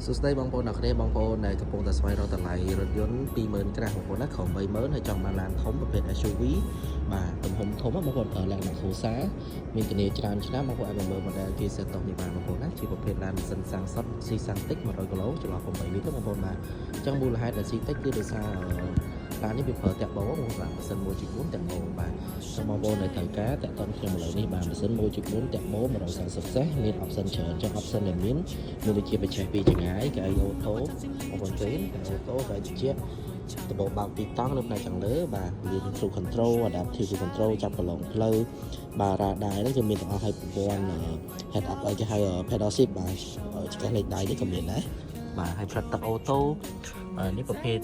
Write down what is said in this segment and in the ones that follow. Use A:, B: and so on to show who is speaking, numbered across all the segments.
A: សួស្តីបងប្អូនអ្នកគ្នាបងប្អូនដែលកំពុងតែស្វែងរកតម្លៃរថយន្ត20000ក្រាស់បងប្អូនណាក្រោម30000ហើយចង់បានឡានធំប្រភេទ SUV បាទទំហំធំណាបងប្អូនប្រើលក្ខណៈគ្រួសារមានធានាច្រើនឆ្នាំបងប្អូនអាចមកមើល model Kia Seltos នេះបានបងប្អូនណាជាប្រភេទឡានម៉ាស៊ីនសាំងសុទ្ធស៊ីសាំងតិច100គីឡូចន្លោះ8លីត្របងប្អូនបាទអញ្ចឹងមូលហេតុដែលស៊ីតិចគឺដោយសារឡាននេះវាប្រើតាក់បោបងប្អូនបាទម៉ាស៊ីន1.4តាក់បោបាទសូមបងប្អូនដែលត្រូវការតាក់ទងខ្ញុំឥឡូវនេះបាទម៉ាស៊ីន1.4តាក់បោ140សេះមាន option ច្រើនអញ្ចឹង option ដែលមានមានដូចជាបញ្ឆេះពីចង្ងាយកៅអី auto បងប្អូនឃើញកៅអី auto កៅអីត្រជាក់ដំបូលបើកពីរតង់នៅផ្នែកខាងលើបាទមាន cruise control, adaptive cruise control ចាប់ប្រឡងផ្លូវបាទ radar ហ្នឹងគឺមានទាំងអស់ហើយប្រព័ន្ធ head up អីគេហៅ paddle shift បាទចង្កេះលេខដៃនេះក៏មានដែរបាទហើយផ្លិតទឹក auto នេះប្រភេទ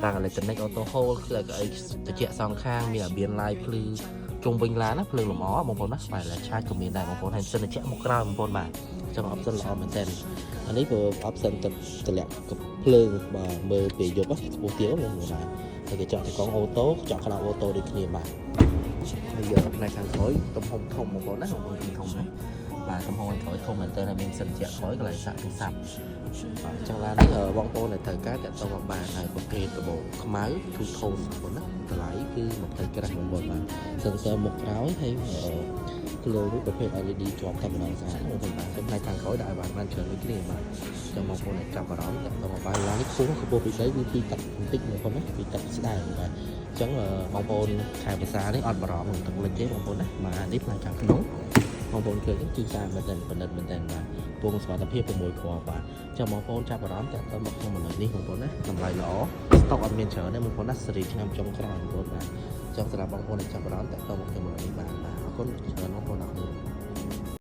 A: រ៉ាំង electronic auto hold គឺកៅអីត្រជាក់សងខាងមាន ambient light ភ្លឺជុំវិញឡានណាភ្លើងលម្អបងប្អូនណាបាទឆាចក៏មានដែរបងប្អូនហើយម៉ាស៊ីនត្រជាក់មកក្រោយបងប្អូនបាទអញ្ចឹង option ល្អមែនទែនអានេះព្រោះ option ទៅតម្លាក់ភ្លើងបាទមើលពេលយប់ខ្ពស់ទៀតបងប្អូនបាទហើយគេចកតកង auto ចកក្តៅ auto ដូចគ្នាបាទហើយយកផ្នែកខាងក្រោយទំហំធំបងប្អូនណាបងប្អូនធំណាបាទទំហំខាងក្រោយធំមែនទែនហើយមានសិនជាក់ក្រោយកន្លែងសាកទូរស័ព្ទបាទចង់ឡាននេះបងប្អូនដែលត្រូវការតាក់ទងមកបានហើយប្រភេទដំបូងខ្មៅ two tone បងប្អូនណាតម្លៃគឺ20ក្រាស់បងប្អូនបាទ sensor មុខក្រោយហើយភ្លើងនេះប្រភេទ LED ជាប់តែម្ដងស្អាតបងប្អូនបាទចំណែកខាងក្រោយដាក់ឲ្យបានបានច្រើនដូចគ្នាបាទចឹងបងប្អូនដែលចាប់អារម្មណ៍តាក់ទងមកបានឡាននេះខ្ពស់ខ្ពស់ពីដីគឺពីទឹកបន្តិចបងប្អូនណាពីទឹកស្ដើងបាទអញ្ចឹងបងប្អូនខែភាសានេះអត់បារម្ភនឹងទឹកលិចទេបងប្អូនណាបាទនេះផ្នែកខាងក្នុងបងប្អូនឃើញគឺស្អាតមែនទែនពិនិត្យមែនទែនបាទពងសុវត្ថិភាព6គ្រាប់បាទចឹងបងប្អូនចាប់អារម្មណ៍តាក់ទងមកខ្ញុំឥឡូវនេះបងប្អូនណាតម្លៃល្អស្តុកអត់មានច្រើនទេបងប្អូនណាសេរីឆ្នាំចុងក្រោយបងប្អូនបាទចឹងសម្រាប់បងប្អូនដែលចាប់អារម្មណ៍តាក់ទងមកខ្ញុំឥឡូវនេះបានបាទអរគុណច្រើនបងប្អូនអរគុណ។